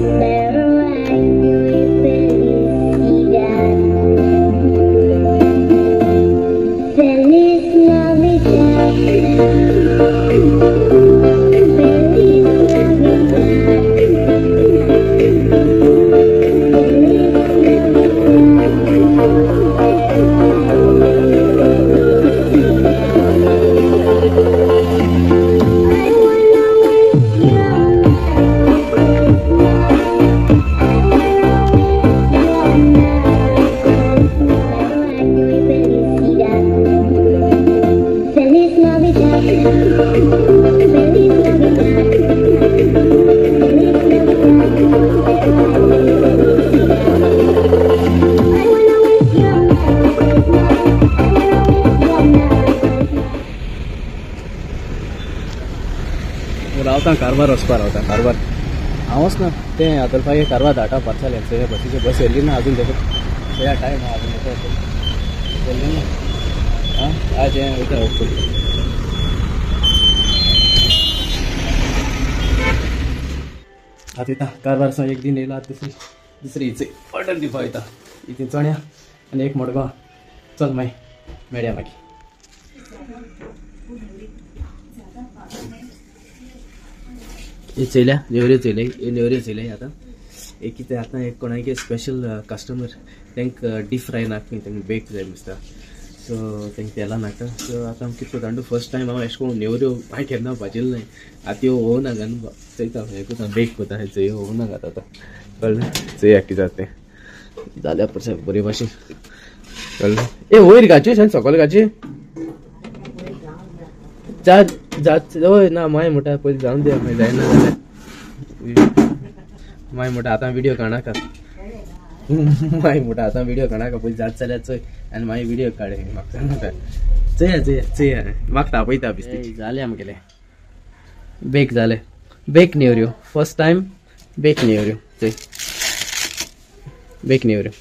Próspero año y felicidad. Feliz Navidad. Feliz Navidad. Feliz Navidad. Feliz Navidad. Feliz Navidad. I wanna wish you a Merry Christmas. I wanna wish you a Merry Christmas. रावता कारवार वचपा रावता कारवार हांव वचना तें आदल्फागे कारवार धाडटा parcel हें बसीचे बस येयली ना अजून देखो चोया टायम आहा अजून देखो येयली ना आं आज हें वयता वचून आतां वयता कारवार सावन एक दिन येयलो आतां दुसरी दुसरी हिचे ऑर्डर दिवपा वयता इतली चण्या आनी एक मडगांव चल मागीर मेळया मागीर. हे चोयल्या नेवऱ्यो चोयले हे नेवऱ्यो चोयले आतां एक कितें आतां एक कोणाक स्पेशल कस्टमर तांकां डीप फ्राय नाका खंय तांकां बेक जाय दिसता सो तांकां तेलां नाका. सो आतां हांव कितें करता फर्स्ट टायम हांव अशें करून नेवऱ्यो हांवें केन्ना भाजिल्लें न्हय आतां त्यो ओवना घालून चोयता हें करता बेक करता हें चोय ओवना घाता आतां कळ्ळें चोया कितें जाता तें जाल्यार परसें बरे भाशेन कळ्ळें. ए वयर घालची शें सकयल घालची जात जात हय ना माय म्हणटा पयलीं जावन दी मागीर जायना जाल्यार माय म्हणटा आतां व्हिडियो काडनाका माय म्हणटा आतां व्हिडियो काडनाका पयलीं जात जाल्यार चोय आनी मागीर व्हिडियो काड म्हाका सांगता चोया चोया चोया म्हाका तापयता बिस्ती. जालें आमगेलें बेक जालें बेक नेवऱ्यो फर्स्ट टायम बेक नेवऱ्यो चोय बेक नेवऱ्यो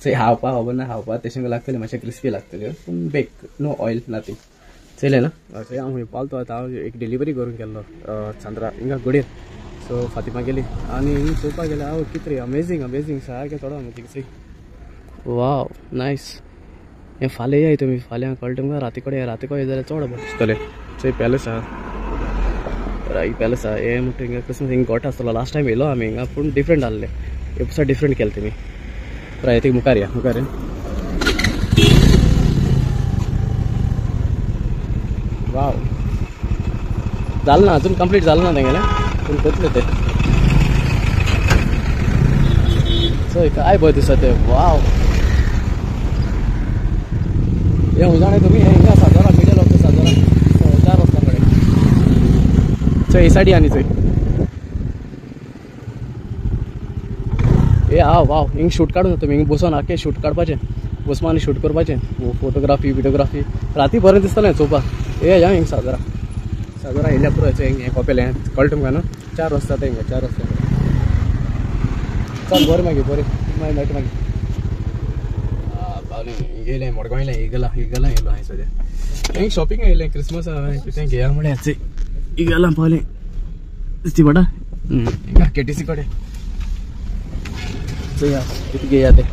चोय खावपा खबर ना खावपा तशें लागतलें मातशें क्रिस्पी लागतल्यो पूण बेक नो ऑयल नथींग. चोयलें ना चोय हांव खंय पावलो आतां हांव एक डिलिवरी करूंक गेल्लो चांद्रा हिंगा घोडयेर सो फातिमा गेली आनी हिंग चोवपाक गेल्यार हांव कितें अमेजींग अमेजींग सारकें चोडो थिंगसर वाव नायस. हें फाल्यां याय तुमी फाल्यां कळटा तुमकां राती कडेन राती कडेन जाल्यार चड बरें दिसतलें. चोय पॅलस आहा राय पॅलस आहा हें म्हणटा हिंगा क्रिसमस हिंग गोठ आसतलो लास्ट टायम येयलो आमी हिंगा पूण डिफरंट आहलें हे वर्सा डिफरंट केलें तुमी राय ती मुखार या मुखार या. वाव जालें ना अजून कंप्लीट जालें ना तेंगेलें पूण कोतले ते चोय काय बरें दिसता ते वाव. हें खंय जाणा तुमी हें हिंगा साजोरा मिडल ऑफ the Sajora चार रस्त्या कडेन चोय ही सायडी आनी चोय ए आ वाव हिंग शूट काडून तुमी हिंग बसोन आख्खें शूट काडपाचें बसमा आनी शूट करपाचें फोटोग्राफी विडियोग्राफी राती बरें दिसतलें चोवपाक. ए या हिंग साजोरा साजोरा येयल्या पुरो हिंग हें कोपेल हें कळटा तुमकां न्हू चार रस्ता ते हिंगा चार रस्ता चल बरें मागीर बरें मागीर मेळटा मागीर. पावलें येयलें मडगांव येयलें इगला इगला येयलो हांवें सद्या हिंग शॉपिंग येयलें क्रिसमस हांवें कितें घेया म्हळ्यार चोय इगला पावलें दिसती पडा हिंगा केटीसी कडेन चोया कितें घेया तें.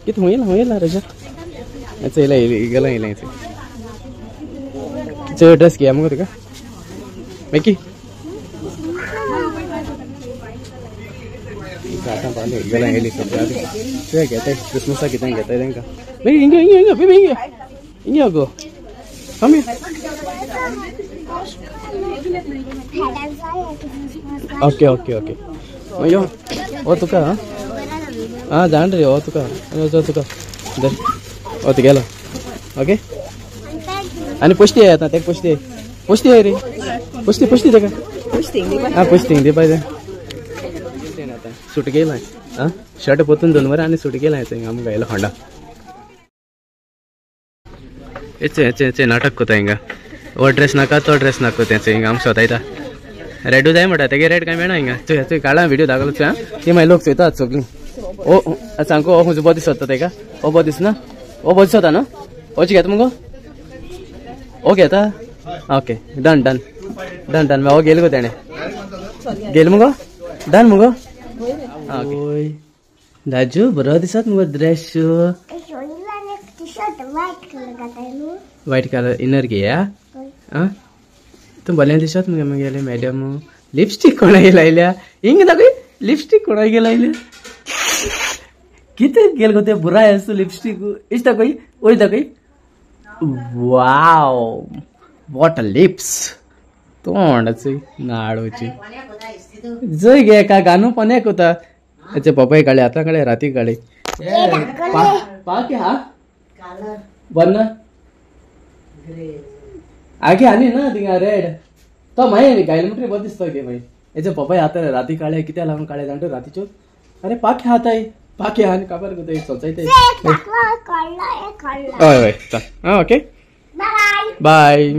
कितें खंय येयला खंय येयला रजा चोयला इगला येयलें चोय चोय ड्रेस घेया मुगो तुका मेकी आतां पावलें इगला येयली चोया घेताय क्रिसमसाक कितें घेताय तांकां मागीर हिंगा हिंगा हिंगा बेबी हिंगा हिंगा गो कमी. ओके ओके ओके मागीर यो हो तुका आं जाण रे हो तुका हो तुका धर हो तुगेलो ओके. आनी पश्टी येय आतां तेका पश्टी येय पश्टी येय रे पश्टी पश्टी तेका आं पश्टी दिवपा जाय आतां सुट गेलां आं शर्ट पोतून दोन मरे आनी सुट गेलां थंय आमकां येयलो होंडा. हेचे हेचे हेचे नाटक कोता हिंगा हो ड्रेस नाका तो ड्रेस नाका तें हिंगा आमकां सोदायता रेडू जाय म्हणटा तेगे रेड काय मेळना हिंगा. चोय चोय काडला व्हिडिओ दाखयलो चोय आं ती मागीर लोक चोयतात सगळीं. ओ सांगो हो खंयचो बरो दिसता तेका हो बरो दिसना हो बरो दिसता न्हू होच घेता मुगो हो घेता Okay done done done done. हो गेल गो तेणे गेल मुगो डन मुगो. ओय दाजू बरो दिसत मुगो ड्रेस. व्हायट कलर इनर घेया. तूं बरें दिसत मुगे मगेले मॅडम. लिपस्टीक कोणाक लायल्या हिंग दाखय. लिपस्टीक कोणाक लायल्या कितें गेल गो ते बुराय आसू लिपस्टीक. इश दाखय वय दाखय. वाव what a lips. तोंडाची नाडूची जय गे का गानू पन्याक होता. अच्छा पप्पाय काडले आतां काडले राती काडले. पाके हा बन आगे आनी ना थिंगा रेड तो मागीर गायले म्हणटरी बरो दिसता गे मागीर. हेचे पप्पाय आतां राती काडले कित्याक लागून काडले जाणा रातीच्यो. अरे पाके हाताय पाके आनी काबार कोताय सोचायताय. हय हय चल आं ओके बाय.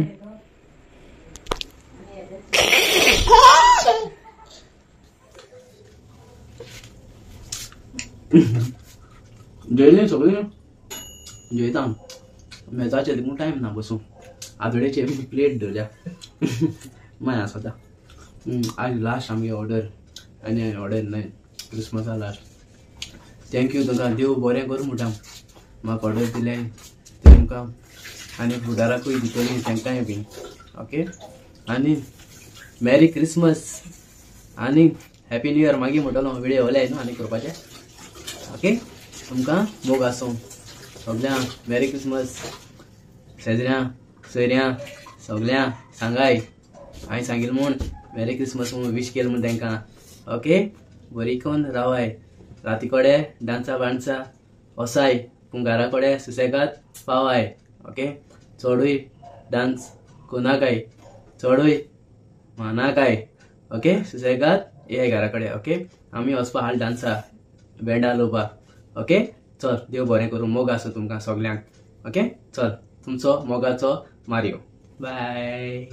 जेवलीं सगळीं जेयता मेजाचेर तितू टायम ना बसूं. आदोळेची प्लेट धरल्या मागीर आसता. आज लास्ट आमगे ऑर्डर आनी ऑर्डर न्हय क्रिसमसा लास्ट. Thank you तुमकां देव बरें करूं म्हणटा म्हाका ऑर्डर दिले तुमकां आनी फुडाराकूय दितली तांकांय बी. ओके आनी मॅरी क्रिसमस आनी हॅपी न्यू इयर. मागीर म्हणटलो विडियो ओले न्हू आनी करपाचें. ओके तुमकां मोग आसूं सगळ्यांक. मॅरी क्रिसमस शेजऱ्यां सोयऱ्यां सगळ्यां सांगाय हांवें सांगिल्लें म्हूण मॅरी क्रिसमस म्हूण विश केलें म्हूण तांकां. ओके बरी कोन रावाय राती कडेन डांसा बांडसा वसाय पूण घरा कडेन सुसेगाद पावाय. ओके चडूय डांस कोनाकाय चडूय मानाकाय. ओके सुसेगाद ये घरा कडेन. ओके आमी वचपा हाल डांसा बँडा लोवपा. ओके चल देव बरें करूं मोग आसूं तुमकां सगल्यांक. ओके चल तुमचो मोगाचो मारियो. बाय.